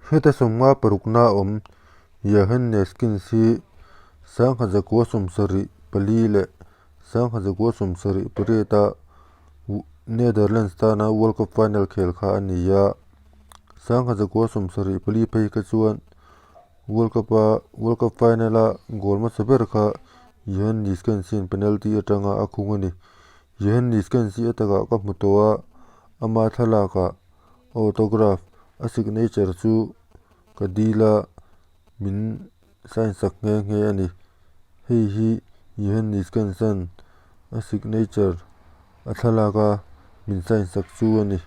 Heta 56na awm Johan Neeskens hi 1974 leh 1978-a Netherlands tana World Cup final khel kha a ni a. 1974 phei kha chuan World Cup-a World Cup final-a goal hmasa ber kha Johan Neeskens hian penalty atanga a khung a ni. Johan Neeskens hi a takah ka hmu tawh a, ama thlalakah a autograph, a signature chu ka dil a, min sign sak nghe nghe a ni. Hei hi Johan Neeskens-a'n a signature a thlalak a min sign sak chu a ni.